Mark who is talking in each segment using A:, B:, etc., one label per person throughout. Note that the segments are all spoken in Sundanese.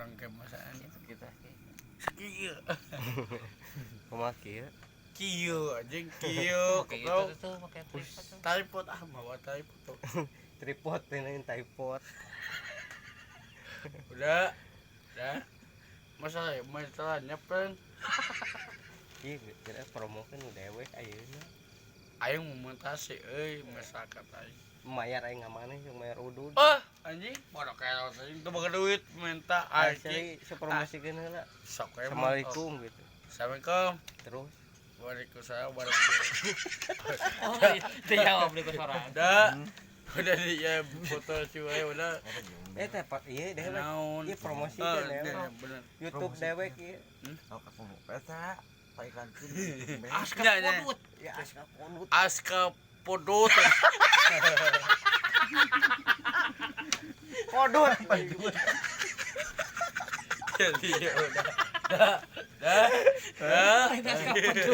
A: Urang ke masaan.
B: Kita.
A: Kieu.
C: Kumaha kieu?
A: Kieu anjing kieu.
B: Oke, itu
A: Goblok.
B: tuh pakai tripod tuh.
A: Tripod ah bawa tripod tuh.
C: Tripod ini tripod.
A: Udah. Udah. Masalah masalahnya pen.
C: Iya, kira promokeun nu dewek ayeuna.
A: Aing momentasi euy masyarakat aing.
C: Mayar aing ngamaneh jeung mayar udud.
A: Ah, anjing, bodoh kayak anjing teu boga duit minta anjing.
C: Asli sepromosikeun heula.
A: Sok we mah.
C: Assalamualaikum gitu.
A: Assalamualaikum.
C: Terus
A: Waalaikumsalam warahmatullahi.
B: Oh, dijawab di kosoran.
A: Udah. Udah di ya foto si wae udah.
C: eh teh pak ieu dewek.
A: Naon?
C: Ieu promosikeun
A: Eh,
C: dewek.
A: bener.
C: YouTube dewek ieu.
D: Oh, aku mau peta. Paiklankeun.
B: Aska
A: Ya, ya.
B: kodut.
C: Ya Aska Kodut.
A: Aska podot.
C: Kodut.
A: Jadi ya udah. Dah. Dah. Dah.
B: Aska kodut.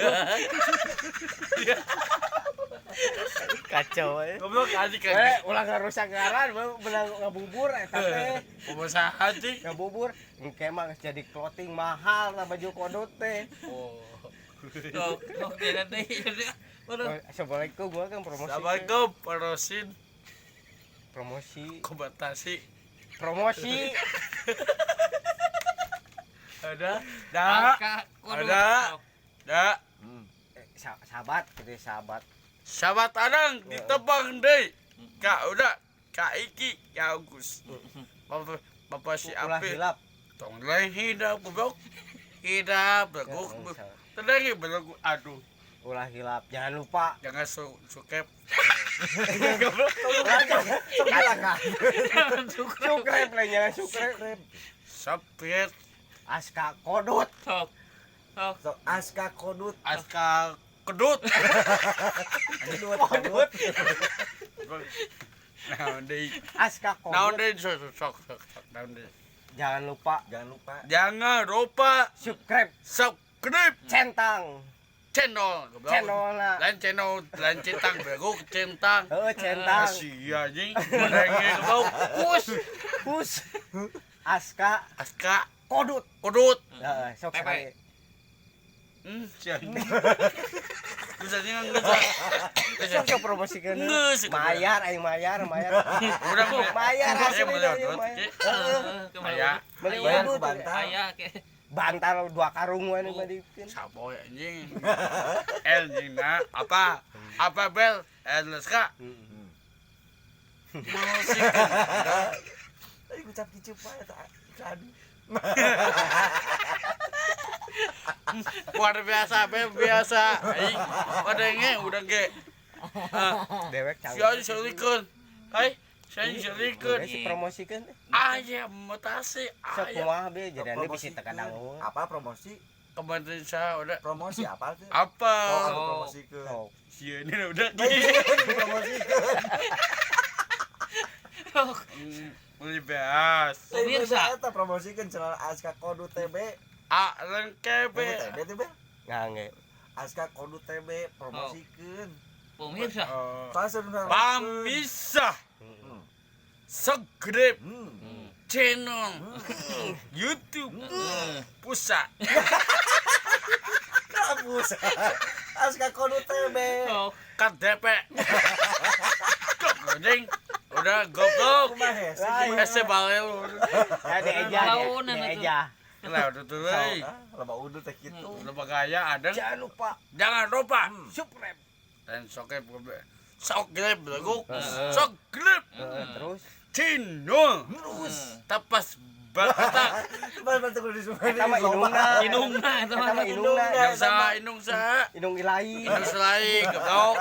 C: Kacau eh.
A: Goblok anjing
C: Eh,
A: kan.
C: ulah ngarusak ngaran, beunang ngabubur eta teh.
A: Pengusaha anjing.
C: Ngabubur, engke mah geus jadi clothing mahal lah baju kodut teh.
A: Oh.
B: Tuh, oke nanti. Waduh.
C: Oh, Assalamualaikum, gua kan promosi.
A: Assalamualaikum, Parosin
C: Promosi.
A: Kobatasi.
C: Promosi.
A: Ada. Dah.
B: Aska kodut.
A: Ada. Dah.
C: Eh, sahabat, gitu sahabat.
A: Sahabat Anang ditebang deh. Kak udah, Kak Iki, Kak Agus. Bapak, bapak si
C: Ulah
A: Apil.
C: hilap.
A: Tong lain hidup goblok. Hidup belaguk. Tenang ya belaguk. Aduh,
C: Ulah hilap. Jangan lupa.
A: jangan sukep.
C: Ulah
B: Jangan suka.
C: Subscribe lah, jangan subscribe.
A: Sepet
C: Aska Kodut.
B: Sok. Sok.
D: So, Aska Kodut.
A: Aska kedut.
D: Kodut. Kodut.
A: Naon deui?
C: Aska
A: Naon
C: Kodut.
A: deui sok sok sok sok naon deui.
C: Jangan lupa
D: Jangan lupa.
A: Jangan lupa
C: subscribe
A: subscribe
C: centang.
A: channel goblok.
C: Channelna.
A: Lain channel, lain centang belaguk centang.
C: Heeh, centang.
A: Asia anjing, merenge goblok.
C: Kus. Kus. Aska
A: Aska
C: Kodut.
A: Kodut.
C: Heeh, sok
B: Pepe.
C: sekali.
A: Si anjing. Bisa anjing geus.
C: Sok sok promosikeun.
A: Geus.
C: Mayar aing mayar, mayar.
A: Udah
C: Mayar asli
A: Beli
C: ieu
A: udut,
C: mayar.
A: Ki.
C: Heeh.
A: Aya.
C: Beli
D: Bayar
C: udut.
D: ku bantal.
B: Ayah ke.
C: Bantal dua karung wae nu mah
A: Saboy anjing. Anjing nah, apa? Apa bel? Leska. Promosikeun.
D: Tadi ucap kicup wae eta iklan.
A: Luar biasa, bel biasa. Aing padenge udah ge.
C: Dewek
A: Si
C: canggih.
A: anjing selikeun. Hai, si anjing selikeun.
C: Udah si promosikeun.
A: Aya mutasi.
C: Sok
A: Aya.
C: kumaha be jadi anda bisa tekan dangu.
D: Apa promosi?
A: Kementerian saya udah
D: Promosi apa tuh?
A: apa?
D: Oh, anu promosikeun.
C: Sok.
A: Si ini udah
D: Promosikeun.
B: Sok.
A: Beli beas.
B: Pemirsa.
D: Eta promosikeun channel Aska Kodut TB.
A: A lengkebe.
D: TB tuh, Bel.
C: Ngangge.
D: Aska Kodut TB promosikeun.
B: Pemirsa.
D: Soalnya sebenarnya
A: Pamisa. Subscribe channel YouTube Pusat.
D: Kampus. Aska Kodut TB.
B: Sok.
A: KTP. Kok anjing udah goblok.
D: Kumaha hese?
A: Hese bale lu.
C: Ya dieja,
B: Launan atuh.
C: dieja.
A: Lah udah tuh euy.
D: Ah, loba udut teh kitu.
A: Loba gaya ada.
C: Jangan lupa
A: Jangan lupa.
C: subscribe.
A: Dan sokep sok grab belaguk. Sok grab
C: Heeh, terus
A: channel.
D: Terus.
A: Tapas batak.
D: Pas kudu disumpah.
C: eta mah indungna.
B: Indungna eta
C: Eta
B: mah.
C: mah indungna.
A: Indung sa, indung sa.
C: Indung ilahi.
A: Indung selai goblok.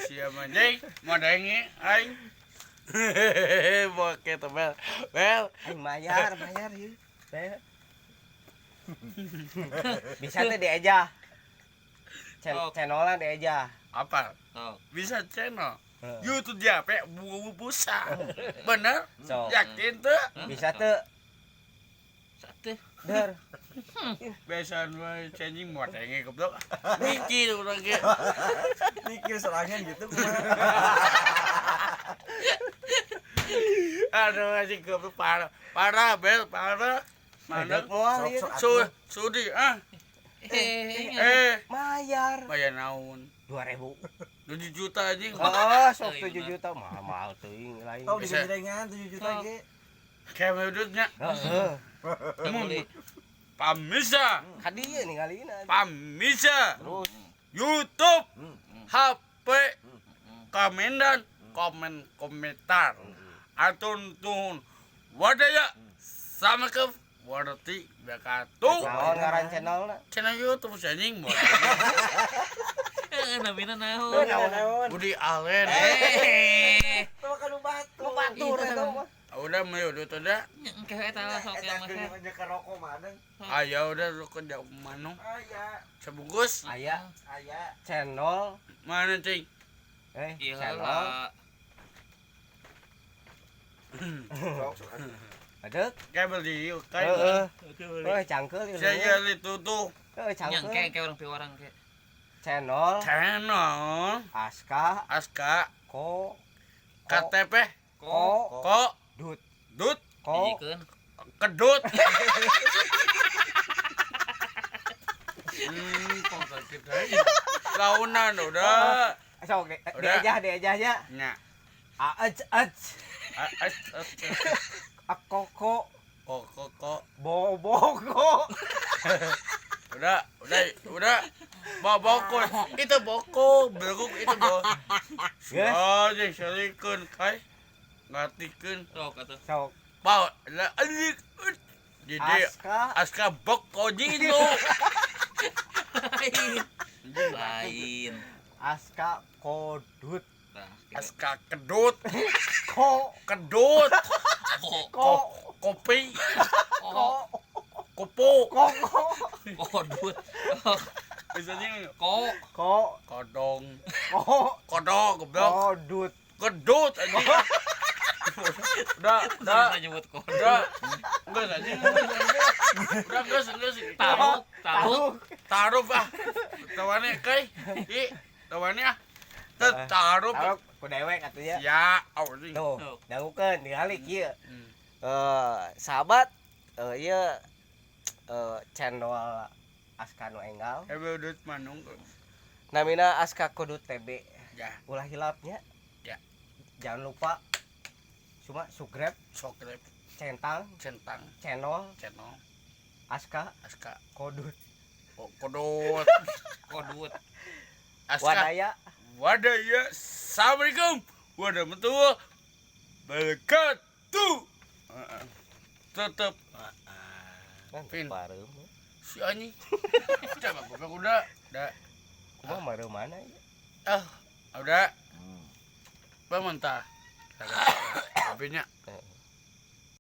A: Siapa anjing? Mau denge aing. Boke tuh bel. Bel.
C: Aing mayar, mayar ieu. Bel. Bisa teh dieja.
B: Sok.
C: Channelna dieja.
A: Apa?
B: Sok.
A: Bisa channel.
C: Heeh.
A: YouTube dia pe buku busa. Bener?
C: Sok.
A: Yakin tuh?
C: Bisa teu
B: Satu.
C: Der.
A: Biasa wae anjing mau denge goblok. Mikir urang ge.
D: Mikir serangan gitu kumaha.
A: Aduh anjing goblok parah. Parah bel, parah. Mana?
C: Hedek moal ieu.
D: Sok, sok.
A: Su sudi ah.
B: Eh,
A: Eh,
C: Mayar
A: bayar naon?
C: 2000.
A: 7 juta anjing.
C: Oh, sok
B: Oh, iya
C: 7 juta mahal-mahal teuing lain.
D: Tau
A: Bisa.
D: digenjengan 7 juta
B: Sok.
D: ge.
A: Kayak udutnya.
C: Heeh.
B: Beli.
A: Pamisa,
C: Ka dieu ningalina.
A: pamisa.
C: Terus
A: YouTube,
D: Hmm.
A: HP, komendan, komen komentar. Atun tun wadaya sama ke warati bakatu.
C: naon ngaran channelna?
A: Channel YouTube si anjing mau.
B: Eh, namina naon?
D: Naon?
A: Budi Allen.
B: Eh,
D: Tawa ka nu batu.
C: Batur eta mah.
A: Udah mau udah udah.
B: engke eta lah sok
D: Eta
B: yang mah.
D: keur nyeker rokok mana?
A: Ayo udah lu ke jauh mana?
D: Aya,
A: Sebungkus
C: Aya
D: aya.
C: channel
A: mana cing?
C: eh
B: Iya
C: channel
B: lah.
D: Sok sok.
C: Adek.
A: Kayak beli kayak.
C: Heeh. Heuh cangkeul ieu.
A: Saya itu tuh
C: Heuh
B: Nya
C: cangkeul.
B: engke engke orang pi orang ke.
C: Channel
A: channel
C: Aska
A: Aska
C: Ko
A: KTP
C: Ko
A: kok
C: Dut
A: dut
C: Ko
B: Dijikeun.
A: kedut. Kok sakit aja. Launan udah.
C: Sok
A: Udah.
C: diejah diejahnya.
A: Nya.
C: A ej ej
A: A- as- as-
C: Akoko
A: Kok kok kok.
C: Boboko.
A: Udah, udah, udah. Bawa boko. Itu boko, beluk itu bo.
C: Yes.
A: Oh, jadi selikeun kai. Ngatikeun.
B: Sok atuh.
C: Sok
A: Bawa lah alik. Jadi
C: Aska
A: Aska boko jino.
B: Lain.
C: Aska Kodut
B: Nah, gitu.
A: Aska kedut,
C: Ko
A: kedut,
B: Ko
C: Ko
A: kopi,
B: ko
A: kopo.
C: Ko Ko
B: kodut.
A: Biasanya
B: Ko
C: Ko
A: kodong,
C: Ko
A: kodok, goblok,
C: Kodut
A: kedut anjing. Udah, udah,
B: bisa nyebut kodut.
A: udah. Enggak anjing. Udah geus, geus.
B: Taruk, taruk.
A: Taruh ah. Tawane kai. I, tawane ah. Teu taruh.
C: Taruh ku dewek atuh ya.
A: Ya, anjing.
C: Tuh,
B: Tuh.
C: dangukeun ningali kieu.
A: Hmm.
C: Eh, sahabat, ieu channel Aska nu enggal.
A: Ebe udut manung.
C: Namina Aska Kodut TB.
A: Ya,
C: Ulah hilapnya.
A: Ya.
C: Jangan lupa cuma subscribe,
A: sokret
C: centang,
A: centang
C: channel
A: channel
C: Aska
A: Aska
C: Kodut.
A: Kodot.
B: Kodut.
A: Aska
C: Wadaya.
A: Wadaya. Assalamualaikum warahmatullahi wabarakatuh. Heeh. Tetep
C: Kan
A: Pin.
C: bareuh.
A: si anjing. Coba goblok udah. Udah.
C: Kumaha mareuh mana ieu?
A: Ah, udah. Pementah. Tapi nya
C: Heeh.